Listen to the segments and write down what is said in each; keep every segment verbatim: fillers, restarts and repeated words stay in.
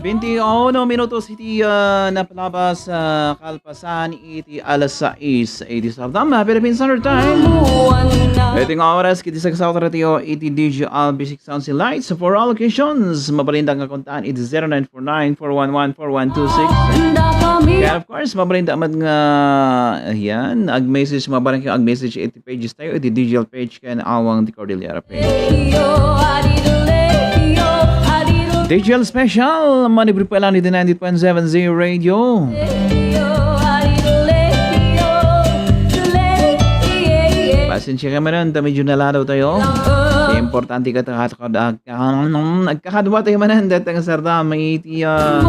Twenty-uno minutos iti, ah, napalabas, ah, kalpasan iti alas sais iti sardam, ah, Philippine Standard Time. Iti nga oras, iti sagsao tayo iti D J L B six Sounds and Lights for all occasions. Mabalinda nga kontaan iti zero nine four nine four one one four one two six. And of course, mabalinda man nga, ayan, ag-message, mabalinda ag-message iti pages tayo, iti D J L page ken Awang di Cordillera page. D J L Special, manibri pa lang iti ninety point seven Z Radio. Pasensya kayo manen, ta medyo naladaw tayo. Importante ka, ta-, ta-, ta-, agkakadwa tayo manen, datang sarda, may iti, ah,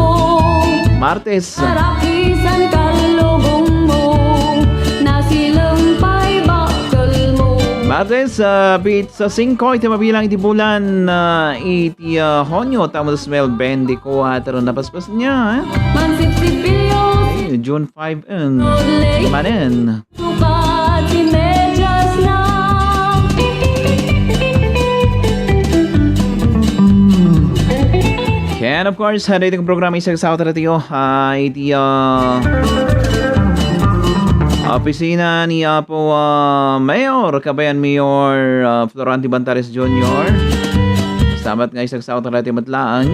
Martes. Arakisan kalugong mo, nasileng pay bakkel mo. Martes, ah, pit-, sa singko iti mabilang iti bulan, ah, iti, ah, Hunyo, taman dos mil bentikuatro, napaspas niya, eh. Mansipsipilyo. Eh, June five, en. Manen. Sukat ti medyas na. And of course, uh, daytoy nga programa, isagsao tayo, ah, iti, ah, opisina ni Apo, ah, Mayor, Kabayan Mayor, ah, Florante Bantares Junior. Salamat nga isagsao tayo met laeng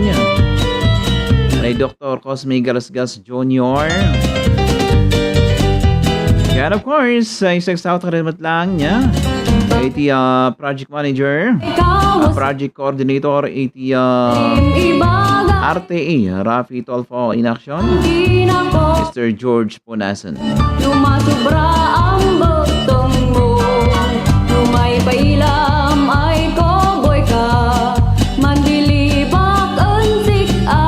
ni Doktor Cosme Galasgas Junior. And of course, uh, isagsao tayo met laeng niya. Iti, ah, project manager, ah, project coordinator, iti, ah, R T E, Rafi Tulfo in Action, Mister George Punasan. No masubra ang butong mo, no may pailam ay koboy ka, manlilibak en sik-a.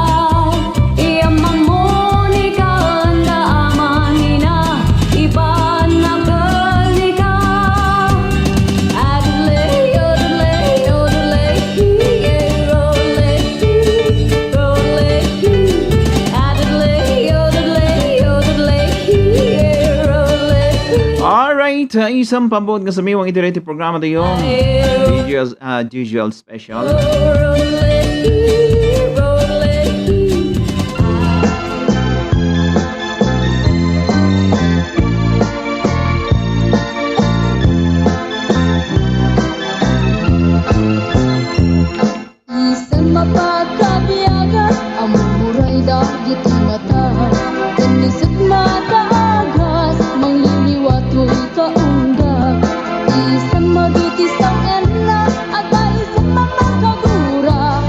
Iamang mo ni kaanda a mangina, ipan na kel ni ka. Adlay, adlay, adlay, yeah, adlay, adlay, adlay, adlay, adlay, yeah, adlay. Alright, uh, isang pambuot nga sumiwang iti daytoy programa tayo. D J L, uh, D J L Special. Isan mapakabiagas, ammuray dagiti mata. Ken ni sed mataagas, mangliliwa toy kaungga. Isan maditi sang-enna, agaysa makagura.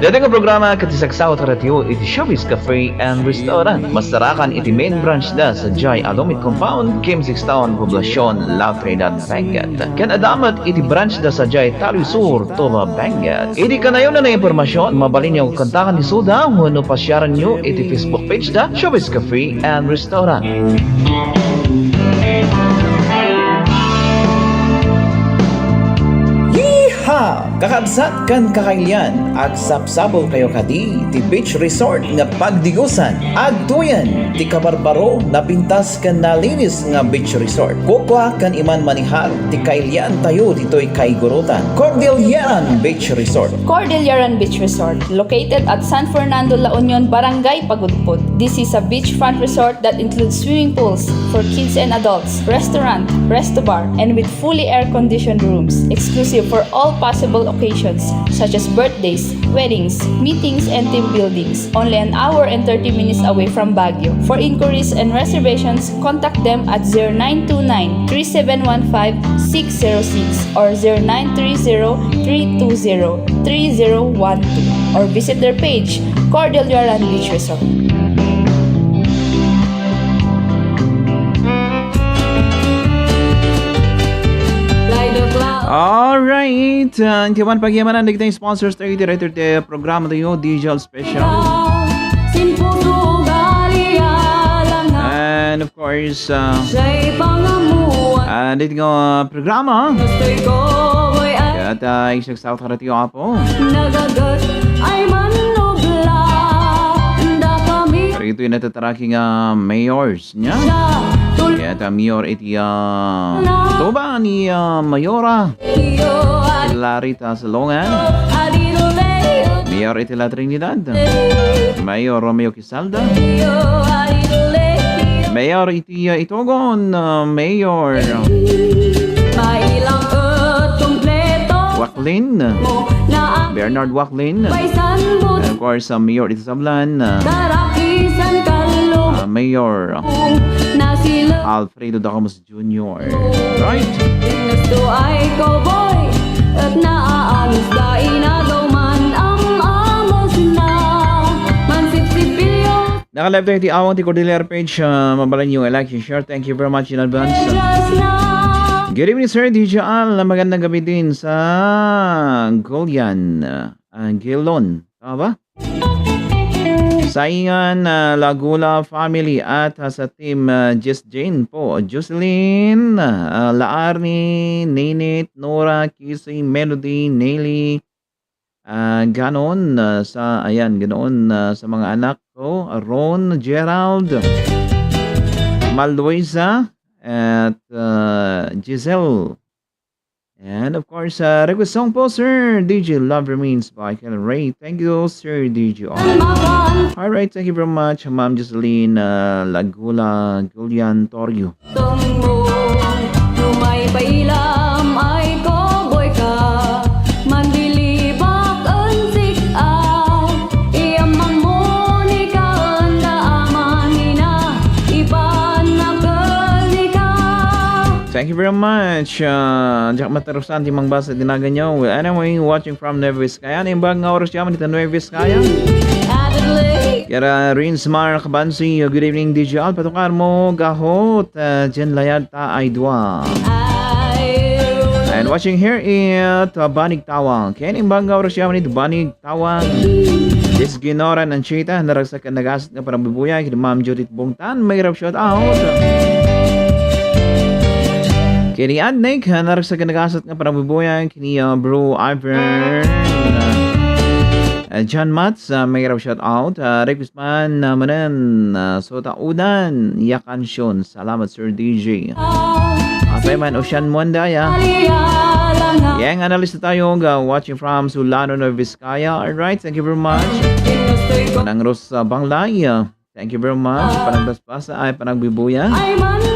Daytoy nga programa ket ti sagsao ti radio iti Showbiz Cafe and Restaurant. Masarakan iti main branch da sadiay Alumit Compound, Kim Six Town, Poblacion, La Trinidad, Benguet. Ken adda met iti branch da sadiay Talloy Sur, Toba, Benguet. Iti kanayon a nainformasion, mabalinyo kontaken ni Suda wenno pasiaranyo iti Facebook page da, Showbiz Cafe and Restaurant. Yeehaw! Kakabsat ken kakailian, agsapsapulkayo kadi ti beach resort nga pagdigusan. Agtuyen ti kabarbaro, napintas ken nalinis nga beach resort. Kukua ken Iman Manihal ti kailiantayo ditoy kaigurutan. Cordilleran Beach Resort. Cordilleran Beach Resort, located at San Fernando, La Union, Barangay Pagudpud. This is a beachfront resort that includes swimming pools for kids and adults, restaurant, resto bar, and with fully air-conditioned rooms, exclusive for all possible occasions such as birthdays, weddings, meetings, and team buildings. Only an hour and thirty minutes away from Baguio. For inquiries and reservations, contact them at zero nine two nine, three seven one five, six zero six or zero nine three zero, three two zero, three zero one two, or visit their page, Cordillera Beach Resort. Alright, uh, iti awan pagyamanan, dagiti sponsors tayo, iti writer ti programa tayo, D J Al Special. And of course, uh, uh, dito nga programa. Kaya tayo, South Harati Apo. Nagagat ay manubla, da kami. Pero ito yung natataraki nga mayors niya. Kaya ta mayor iti, ah, Toba ni, ah, Mayora Larita Salongan. Mayor iti La Trinidad. Mayor Romeo Salda. Mayor iti, uh, Itogon, uh, Mayor Waklin, Bernard Waklin. And of course, uh, Mayor iti Sablan, uh, uh, Mayor Alfredo Dacamus Junior. Right? Gusto ay cowboy, at naaanus da inagaw man ang amos na. Mansipsipilyo. Naka-live tayo ti awang ti Cordillera page. Ah, mabalinyo i-like and share. Thank you very much in advance. Just na. Good evening, Sir D J Al. Magandang gabi din sa Golian. Ah, Gilon. Tama ba? Saingan, ah, Laguna family at, ah, sa team, ah, Jess Jane po, Jocelyn, ah, Laarni, Ninit, Nora, Kisi, Melody, Nelly, ah, ganon, ah, sa, ayan, ganoon, ah, sa mga anak ko, Ron, Gerald, Maluisa, at, ah, Giselle. And of course, uh, request song po, Sir D J Love Remains by Ken Ray. Thank you, Sir D J. All right, thank you very much, Ma'am Jocelyn, uh, Lagula Gulian Torio. Tungmo, tumay pailam ay koboy ka, manlilibak en sik-a, iyamang mo ni ka, anda aman ina, ipan nakel ni ka. Thank you very much. Uh, Jack Matarusan, Timang Basa, Dinaganyo. Well, anyway, watching from Nueva Vizcaya. Ano yung bang oras yaman dito, Nueva Vizcaya? Kaya Rinsmar Kabansi, good evening, D J Al. Patukar mo, gahot, uh, Jen Layad, ta ay dua. And watching here is, uh, Banig Tawang. Kaya yung bang oras yaman dito, Banig Tawang. This Ginoran and Chita, naragsak ang nagasat nga parang bibuyay, kay Ma'am Judith Bungtan, may rap shout out. Kini Adnick, ha, naragsak nagasat nga panagbubuyan kini, ah, Bro Ivan, ah, John Mats, ah, may raw shout out. Ah, request man, ah, manen, ah, so taudan, ya kansion. Salamat, Sir D J. Apay man, Ocean Monday, ah. Yang analista tayo, ga, watching from Solano, Nueva Vizcaya. Alright, thank you very much. Manang Rosa Banglay, ah. Thank you very much. Panagbasbasa ay panagbibuya. Ay manubla.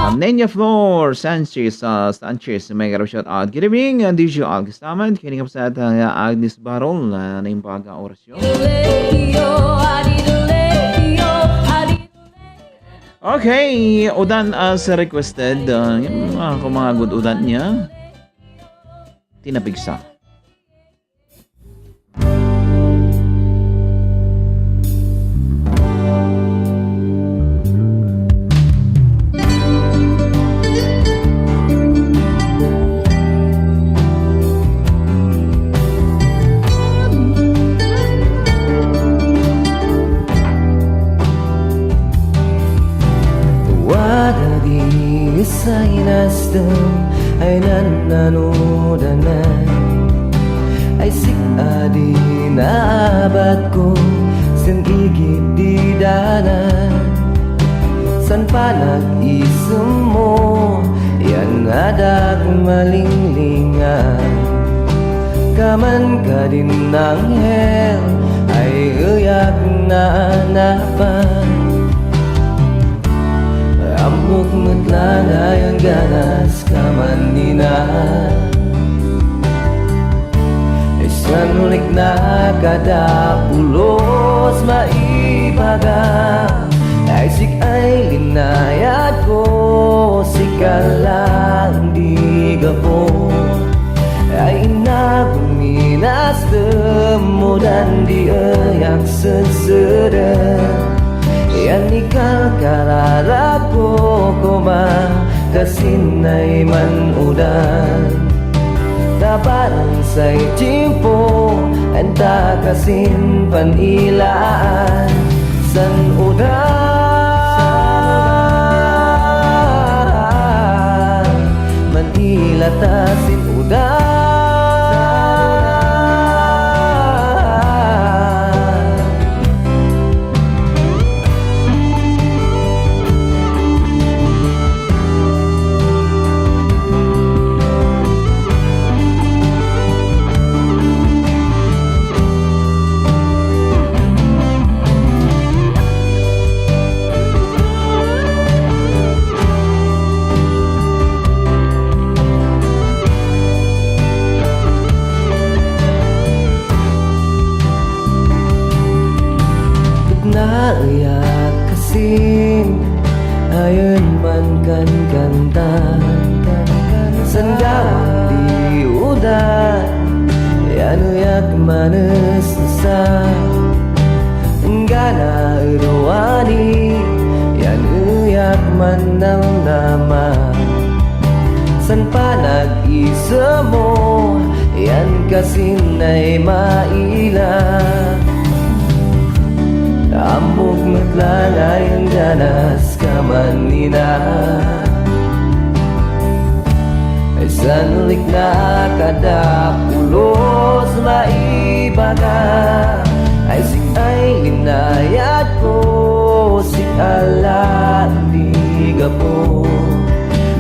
Um, Nenya Flor Sanchez, uh, Sanchez, may garo shout out. Good evening, uh, D J August Tamad. Kini kapsat, uh, Agnes Barol, uh, na yung baga orasyon. Okay, udan as requested. Uh, yung mga, kung mga good udan niya. Tinapigsa. Adi naabatko sen igid ti dalan, saan panag-isemmo yan adda malinglingan. Kaman kadin anghel, ay eyak naanapan. Ammok met la nga ganas kaman ni na. Isan ulikna kada pulos maibaga, ay sik ay linayadko, sika lang di gapu. Ay innak, minasdem mo dan di eyak sedseden. Yan ikalkararagko koma kasin ay man-udan. Ta barang say tiempo, enta kasin panilaan. San udan, manila ta sin udan. Naiyak kasin, ayen man kankanta. Sanda di udan, yan eyak manessesa. Gana eruani, yan eyak mannamnama. San panag-isemmo, yan kasin ay maila. Ammok met la nga ganas kaman ni na. Ay san ulikna kada pulos maibaga. Ay sik ay linayadko, sik a lang di gapu.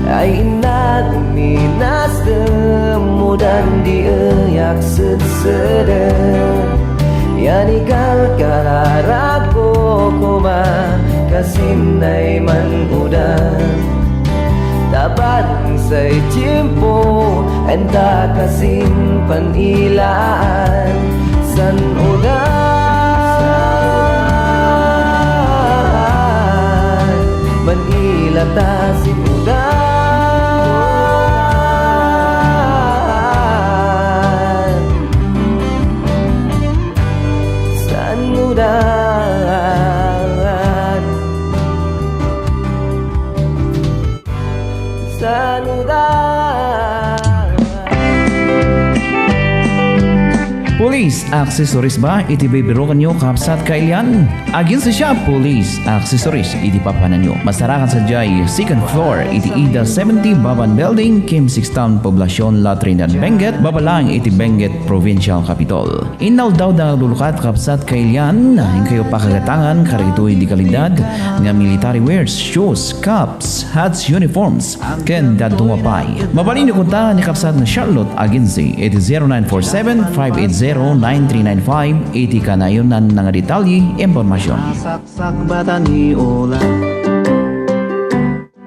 Ay innak, minasdem mo dan di eyak sedseden. Yan ikalkararagko koma kasin ay man-udan. Ta barang say tiempo, enta kasin panilaan. San udan, manila ta sin udan. San udan. Saludan. Police accessories ba iti bibirukanyo, kabsat kailian? Aginsa siya Police accessories iti papananyo. Masarakan sadiay second floor iti Ida seventy Baban Building, Kim Six Town, Poblacion La Trinidad, Benguet, baba lang iti Benguet Provincial Capitol. Inaldaw da nga aglukat, kabsat kailian, inkayo pakagatangan kadagitoy di kalidad nga military wears, shoes, caps, hats, uniforms, ken dadduma pay. Mabalinyo konta ni kabsat nga Charlotte Agency iti zero nine four seven, five eight zero, nine three nine five iti kanayon-na nga detalye, impormasyon. Sakbatan ni Ola.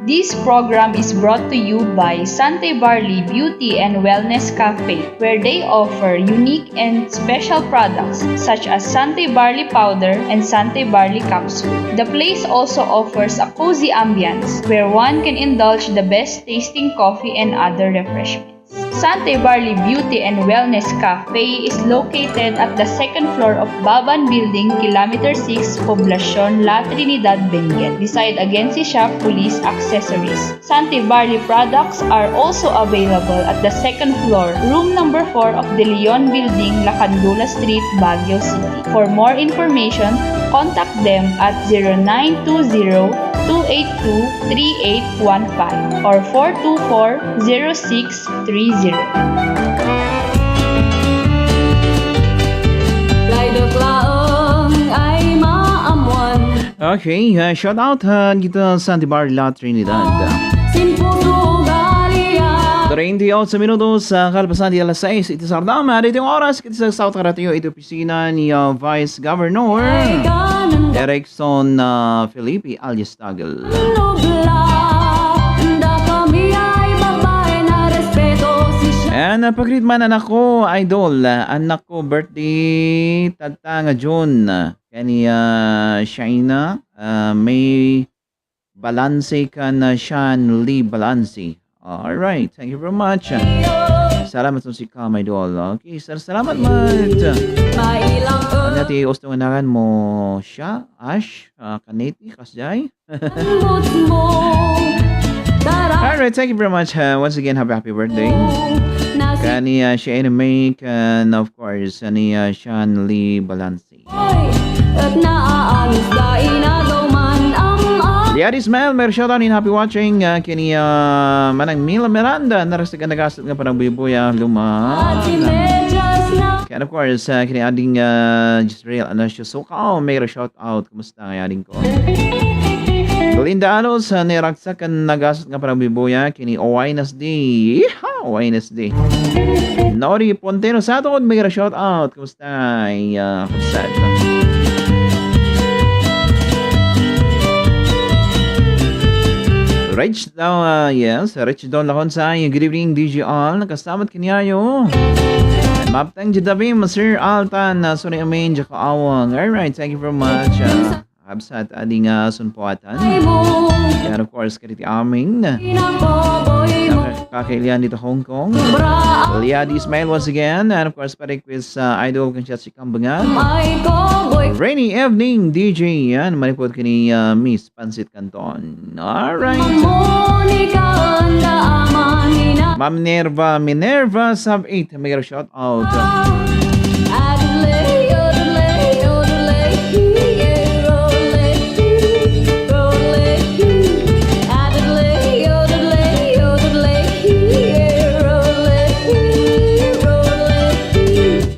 This program is brought to you by Sante Barley Beauty and Wellness Cafe, where they offer unique and special products such as Sante Barley Powder and Sante Barley Capsule. The place also offers a cozy ambience where one can indulge the best tasting coffee and other refreshments. Sante Barley Beauty and Wellness Cafe is located at the second floor of Baban Building, Kilometer six, Poblacion, La Trinidad, Benguet, beside Agency Shop Police Accessories. Sante Barley products are also available at the second floor, room number four of De Leon Building, Lacandula Street, Baguio City. For more information, contact them at zero nine two zero, two eight two, three eight one five or four two four, zero six three zero. Okay, uh, shout out, uh, dito sa Antibar, La Trinidad. Sin puso ugalian. Treinta y ocho minutos sa kalpasan di alas sais iti sardam, uh, dito yung oras, iti sa South Ratio, iti opisina ni, uh, Vice Governor Erickson, uh, Felipe alias Tagel. And, uh, pag-greet man, anak ko, idol, uh, anak ko, birthday, tatta nga June. Kani, ah, Shaina, ah, may Balanse kan, ah, Sean Lee Balanse. All right, thank you very much. Salamat sa si Kamay Doll. Okay, sir, salamat, Mart. Ano ti gusto nga ngaran mo siya? Ash, ah, Kaneti, Kasjay? All right, thank you very much. Uh, once again, happy, happy birthday. Kani, uh, Shane Make, and of course, kani, uh, Sean Lee Balanse. Liad Ismael, may shoutout and happy watching. Uh, kini, uh, Manang Mila Miranda, naragsak a nagasat nga panagbibuya, luma. And of course, uh, kini ading, uh, Jezreel Anasio Sukaw, may shout out. Kumusta nga ading ko? Linda Alos, uh, naragsak a nagasat nga panagbibuya, kini Owaines D. Yeehaw! Owaines D. Nori Pontero Satod, may shout out. Kumusta? Ay, uh, kumusta? Rich daw, uh, yes, Rich Don Laconsay, good evening, D J Al, nakasamat kaniayo. Maptang Jadabi, Sir Altan, uh, Suni Amin, Jaka Awang. All right, thank you very much. Uh, Absat adi nga sunpuatan. And of course, kaditi amin. Kakailian dito Hong Kong. Liadi Ismail once again. And of course, pa-request sa idol kong siya si Kambangan. Rainy evening, D J. Yan, manipod kini, uh, Miss Pansit Canton. Alright. Ma'am Nerva, Minerva, sub eight. May shout out.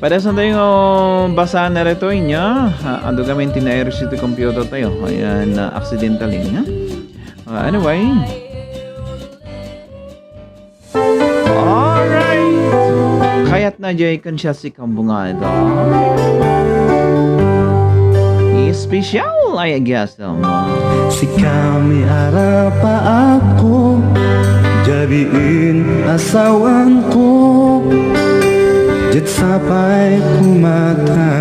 Padasan tayo basaan na rito inya. Ah, adu kami tinaer si computer tayo. Ayan, ah, accidentally, no? Ah, anyway. Alright. Kayat na jay kan siya si Kambungada. Special, I guess, um. Sika mi arapaatko, jabiin asawanko, jet sapay kumata,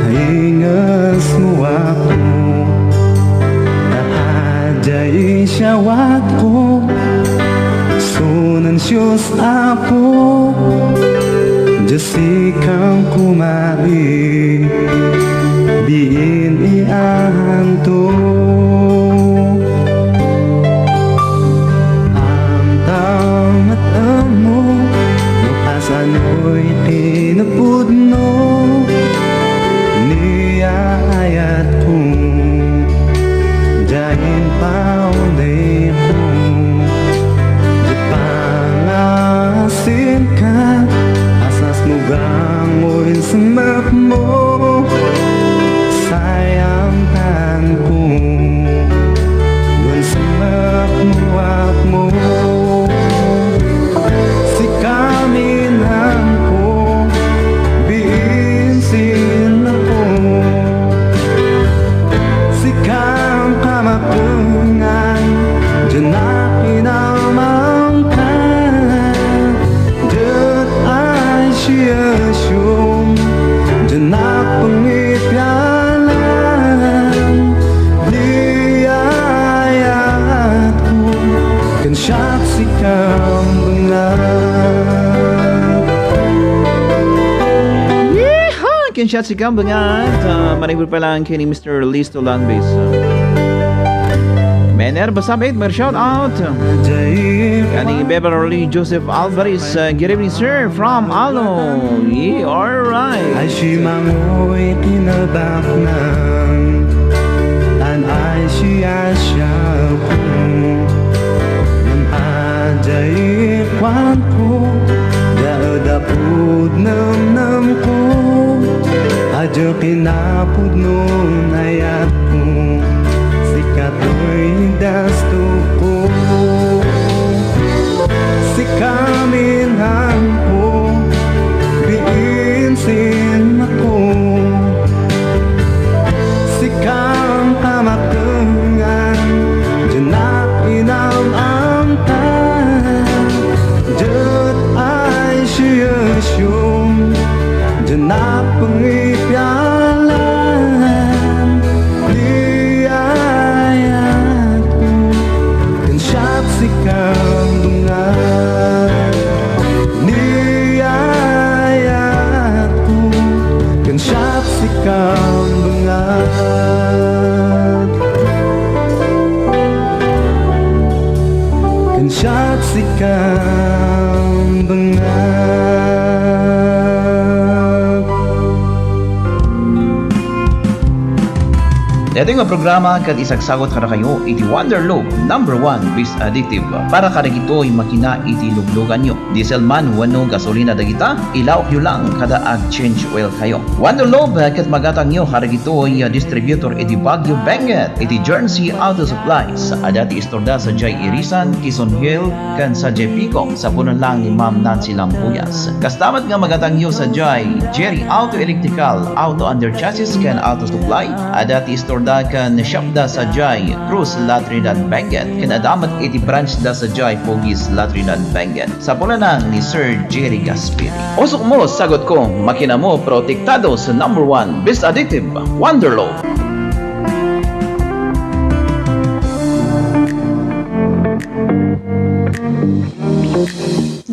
haingesmo ako. Jay siawatko, sunan sius Apo, jay sikam kumari, biin ianto. Amtam met ammo, no kasankoy kinapudno, ni ayatko. Jain pauneko, di pangasinka, asas mo gangoy semek mo, sayang tanko, gun semek mo at mo. Sika minangko, biin sinako. Sikam kamakengan, diak inamangka. Ket ay siyasium, diak pangipialan. Di ayatko, ken siak sikam bengat. Yeehaw! Ken siak sikam bengat. Ah, manipud pa lang kini Mister Listo Lanbis. Mener, basta bait, mer shout out. Kani Beverly Joseph Alvarez, uh, good evening, sir, from Alo. Yeah, all right. Ay simangoy kinabaknang, an ay siya siya ko. Ngem adiay kuanko, daed a pudnamnamko, adiay kinapudnon ayat Napangipialan ti ayatko, ken siak ti kambengat. Ni ayatko, ken siak ti kambengat. Ken siak ti kambengat. Daytoy nga programa ket isagsagut kadakayo iti Wonder Loaf number one Best Additive. Para kadagitoy makina iti lugluganyo. Diesel man wenno gasolina dagita, ilawokyo lang kada ag-change oil kayo. Wonder Loaf, eh, ket magatangyo kadagitoy, eh, distributor iti Baguio, Benguet, iti Journey Auto Supplies. Adda ti istorda sadiay Irisan, Quezon Hill, ken sadiay Pico, sapunen lang ni Ma'am Nancy Lampuya. Kasta met nga magatangyo sadiay Jerry Auto Electrical, Auto Under Chassis ken Auto Supply. Adda ti istorda ken shopda sadiay Cruz, La Trinidad, Benguet, ken adda met iti branchda sadiay Pogues, La Trinidad, Benguet. Sapunen lang ni Sir Jerry Gasperi. Usokmo, sagutko, makinamo, protektado sa number one Best Additive, Wonder Loaf.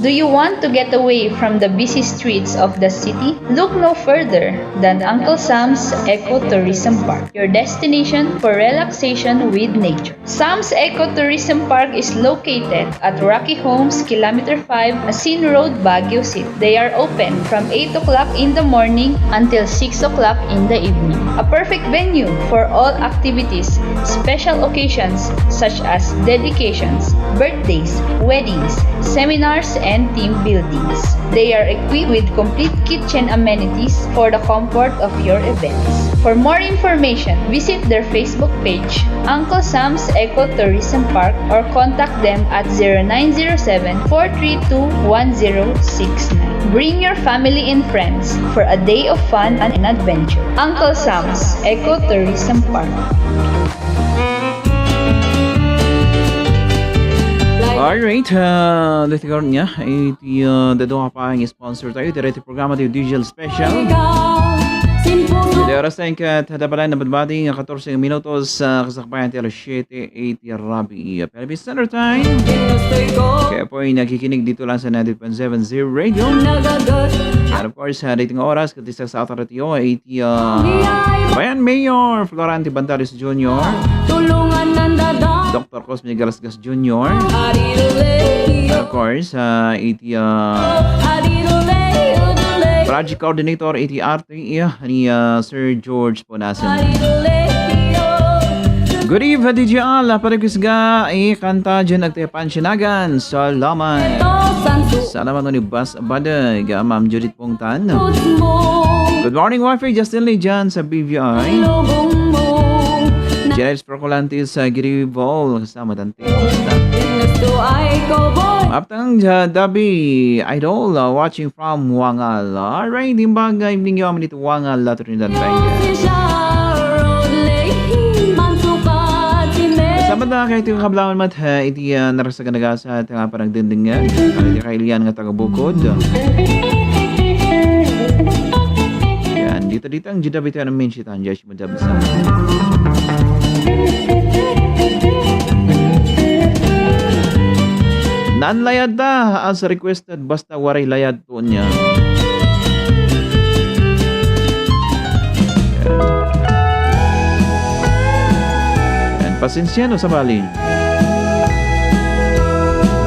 Do you want to get away from the busy streets of the city? Look no further than Uncle Sam's Eco Tourism Park, your destination for relaxation with nature. Sam's Eco Tourism Park is located at Rocky Homes, Kilometer five, Asin Road, Baguio City. They are open from eight o'clock in the morning until six o'clock in the evening. A perfect venue for all activities, special occasions such as dedications, birthdays, weddings, seminars, and team buildings. They are equipped with complete kitchen amenities for the comfort of your events. For more information, visit their Facebook page, Uncle Sam's Eco Tourism Park, or contact them at zero nine zero seven, four three two, one zero six nine. Bring your family and friends for a day of fun and adventure. Uncle Sam's Eco Tourism Park. Alright, ah, dati karon nga, iti, ah, dadu nga paay nga sponsor tayo, iti daytoy programa ti Digital Special. Iti oras tayo ket, ah, dapalan na badbadi nga katorse minutos, ah, kasakbayan ti alas siete, eight, Rabi, ah, Philippine Standard Time. Kaya po ay nakikinig dito lang sa ninety point seven Zero Radio. And of course, ah, daytoy nga oras, ket isasao tayo iti, ah, Bayan Mayor Florante Bantales Junior, Tulungan ng dada. Doctor Cosme Galasgas Junior. And of course, ah, iti, ah, Project Coordinator iti arte, iya, ni, ah, Sir George Ponasen. Good eve, D J Al. Parequest nga, eh, kanta dyan, agtayapan sinagan. Salamat. Salamat ni Bas Badag, ah, Ma'am Judith Pongtan. Good morning, Wifey Justin Lee dyan sa B V I. Janice Procolantes sa Giribol, kasama Dante. Aptang, ah, Dabi Idol, ah, watching from Wangal. Alright, imbag, ah, evening yo, amin ito Wangal, La Trinidad, Benguet. Kasama na kayo ito yung kablawan mat, ha, iti, ah, naragsagan na gasa, at nga parang dindingan. Iti kailian nga taga Bukod. Yan, dito, dito ang Juda Bitian ng Minchitan, Josh Madabsa. Naan layad ta, as requested, basta waray layad to niya. Yan, pasensya no, sabali.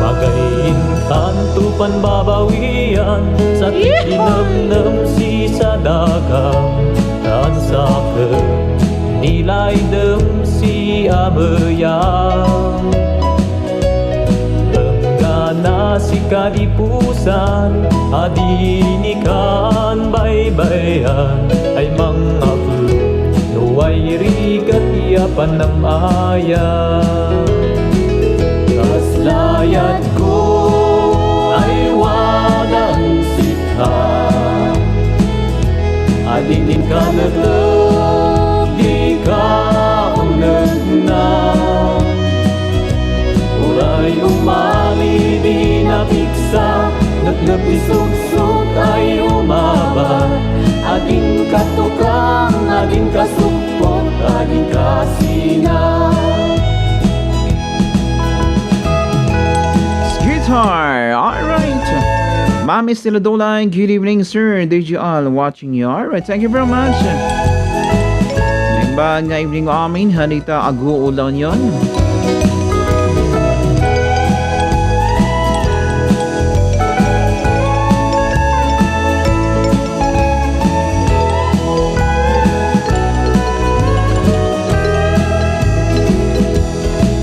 Magain tanto panbabawian sa tikinamnam si sadaka, tan sa ket nilaydem si ameya. Enggana si kadipusan a dinikan baybay-an ay mangaplo no way rigat ya panam-aya. Kas layadko ay wadan sika, a dinikan met dika unegna. Uray umali di napigsa, nepnep ti suksok ay umaba. Mister Dulay, good evening, sir. Did you all watching you? All right, thank you very much. Naimbag nga evening amin, hanita aguulan yon.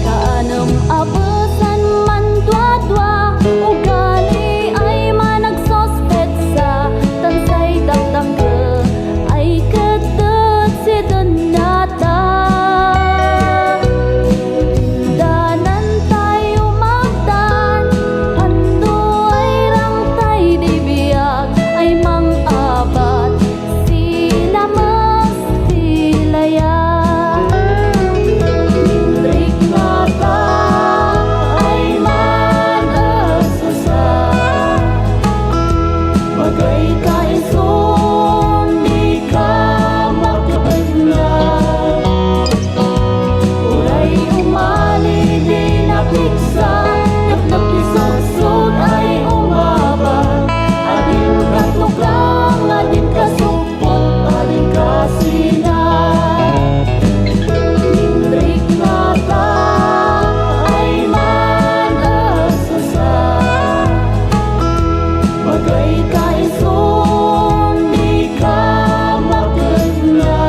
Kaanem a besan manduadua, ugali ay managsuspetsa, tan say dakdakkel ay ket tet si dennata. Danantayo magdan, hando ay rangtay di biag ay mang-abat. Sila mas sila ya. Inrik nga ta ay managsusa. Magay ka isun, di ka makapagna. Uray umali di napigsa, ket nakisuksok ay umabal. Adin katukang, adin kasuk- Put adin kasina. Inrik nga ta ay managsusa. Magay ka isun, di ka maketna.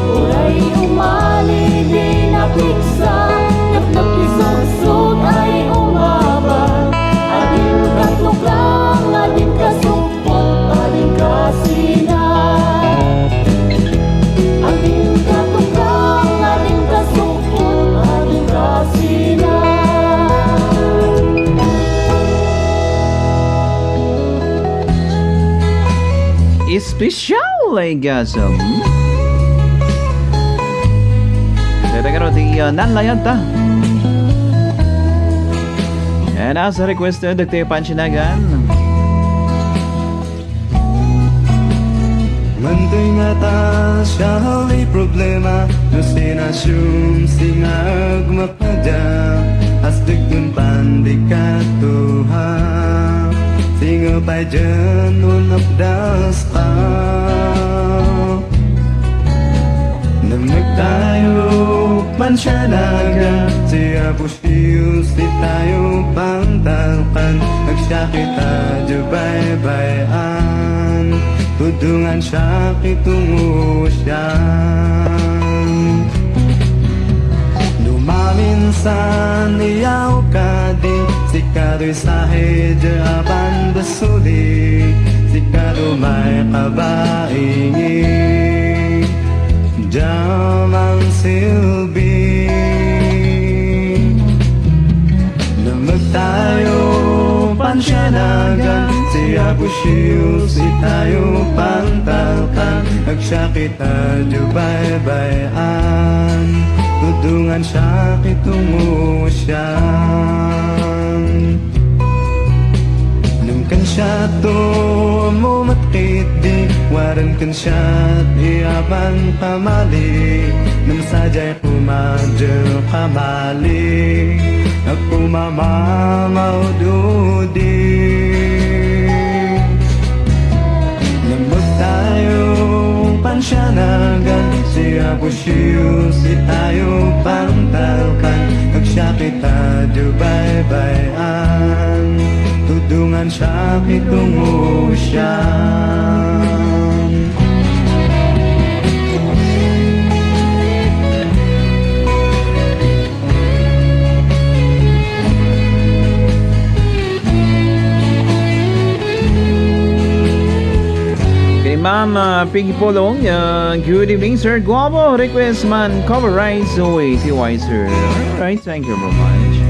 Uray umali di napigsa, ket nakisuksok ay umabal. Adin katukang, adin kasuk- Put adin kasina. Adin katukang, adin kasukpot, adin kasina. Special, ay gasam. Dada nga di, ah, nanlayad ta. And as requested, dagiti pansianagan. Mantoy nga ta siya ti problema, no sinasium singa agmakadia, as dagdun pan di katuha, singa pay dyan unapdas pa. Namnag tayo, pansianagan, si Apo Dios, di tayo pantalkan, agsakit a di baybay-an, tudongan siak itungo sian. No maminsan iyaw kadi, sika toy sahi di apan basuli, sika toy may kabaingi. Diay mangsilbi. Namnag tayo, pansianagan, si Apo Dios, di tayo pantalkan, agsakit a di baybay-an, tudongan siak itungo sian. Ngem kansiato, ammo met ketdi, waran kansiat, iyaban pamali, ngem sadiay koma diay kamali, a koma mamaududi. Namnag tayo, pansianagan, si Apo Dios, di tayo pantalkan, agsakit a di baybay-an, tudongan siak itungo sian. Kay Ma'am, ah, Piggy Polong, ah, good evening, Sir Guapo. Request man, cover rights, Zoe T Y, sir. All right, thank you very much.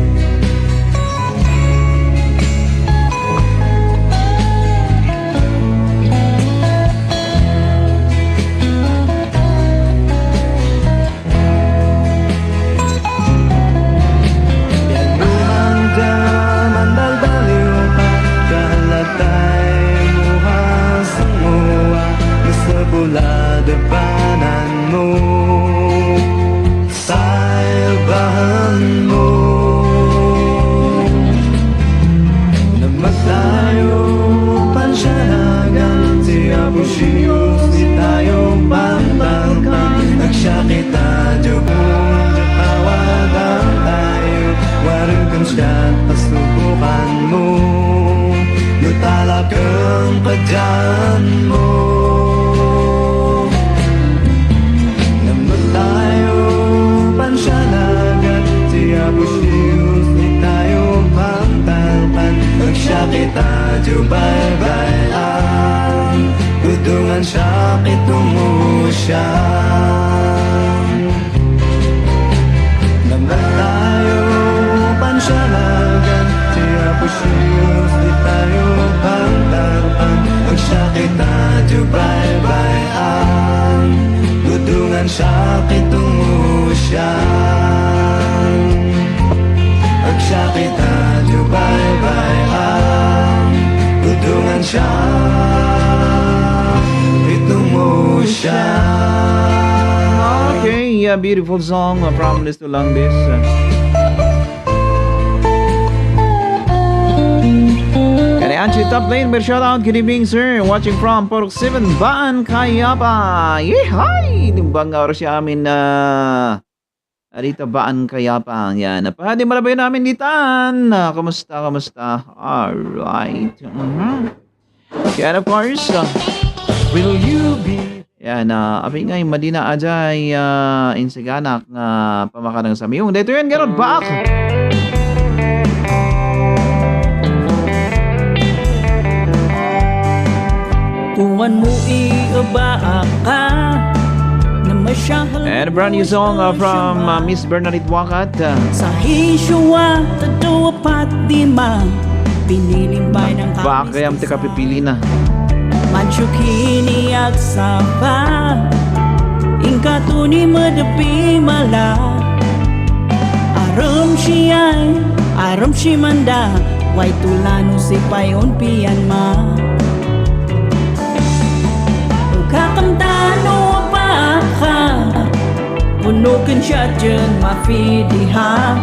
Diay mo mangda, mandalbaliw ka, kalatay mo a sangoa, masapul a dapanan mo, salbahan mo. Sius di tayo pangtangkang, nagsakit tayo, kung awagan tayo, warang kan siya, pasubukan mo, no talagang kadyan mo. Naman tayo, pansya na agad, siya po sius di tayo pangtangkang, nagsakit tayo, bye-bye ang Udungan siya, kitungo siya. Naman tayo, pansya na agad, siya po sius di tayo pangtangkang, nagsakit tayo, bye-bye ang Udungan siya, kitungo siya. Nagsakit tayo, bye-bye ang Udungan siya, kitungo siya. Okay, a beautiful song from Listo Lang This. Kani Anchi Top Lane, big shout out, good evening, sir. Watching from Purok seven, Baan, Cayapa. Yehay! Timbang nga oras ya amin na Arita Baan, Cayapa. Yan. Napahadi malabayan namin ditan. Ah, kumusta, kumusta? Alright. Mhm. Yan, of course. Ah, Will you be yan, ah, apay ngay, madina ajay, ah, insiganak nga pamakanang samyong. Dito yan, ganun, baak. Kuwan mo ibaaka na masyahal. And a brand new song, uh, from, uh, Miss Bernadette Wakat. Uh, sa hisyo a tadua pat lima, piniling bay ng bakayam ti kapipili na. Mansyukini agsapa, ingka tuni madapi mala. Aram siyay, aram si manda, way tulano si payon pian ma. Kakantano pa ka, uno ken siya dyan mapidiha.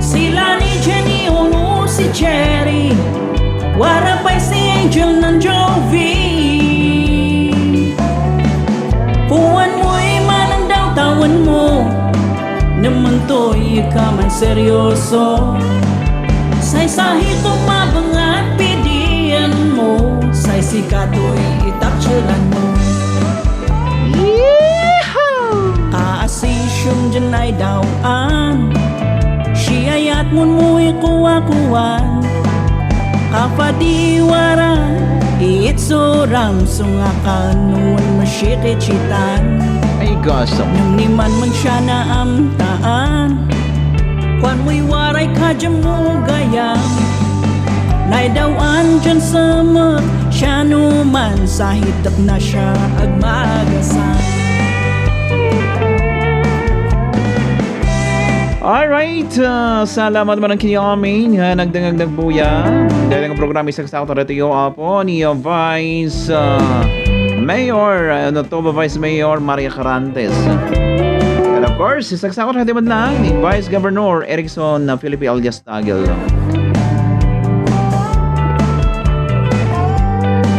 Sila ni Jenny, uno si Cherry, wara pay si Angel ng Jovi. Kuwan mo'y manandaw tawan mo, naman to'y ka man seryoso. Say sahi ko mabangat pidian mo, say sikato'y itakselan mo. Yeehaw! Kaasisyum dyan ay dawan, siyayat mo mo'y kuwa-kuwan. Kapadiwara, itsuram, sungakan, nuan masikit sitan. Ay, gasam. Nang niman man siya naamtaan, kuwan mo'y waray ka dyan mo gayam. Naidawan dyan sa mat, siya numan sa hitak na siya agmagasan. Alright, ah, salamat man ang kinyamin nga nagdangag nagbuya. Dahil ang programa isang sakto rito, Apo, ni, ah, Vice, ah, Mayor, ah, Manitoba Vice Mayor Maria Carantes. And of course, isang sakto rito man lang ni Vice Governor Erickson, ah, Felipe alias Tagel.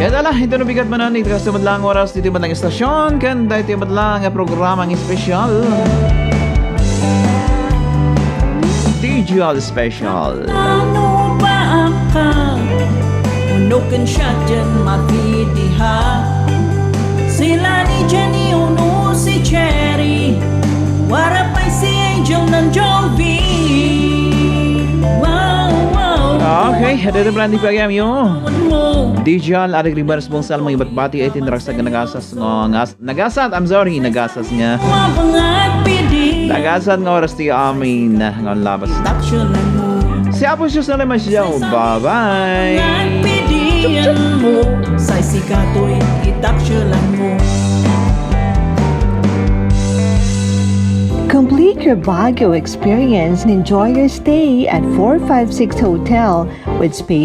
Kaya tala, ito na bigat manan, ito kasi madlang oras, dito madlang istasyon, kanda ito madlang nga programa nga special. Digital special. Ano ba ang ka? Uno ken siya dyan mapidiha. Sila ni Jenny, uno si Cherry. Wara pay si Angel ng Jovi. Wow, wow. Okay, ito ito plan di pag-amyo. Digital, adik riba responsal, mga ibat bati, ay tinraksag nga nagasas, nga ngas-, nagasat, I'm sorry, nagasas nga. Mabangat pidi. Nagasat nga oras ti amin, nga labas. Taksulan mo. Si Apo Jesus na naman siya. Bye-bye. Nagpidian mo, say sikato'y itaksulan mo. Complete your Baguio experience and enjoy your stay at four five six Hotel with space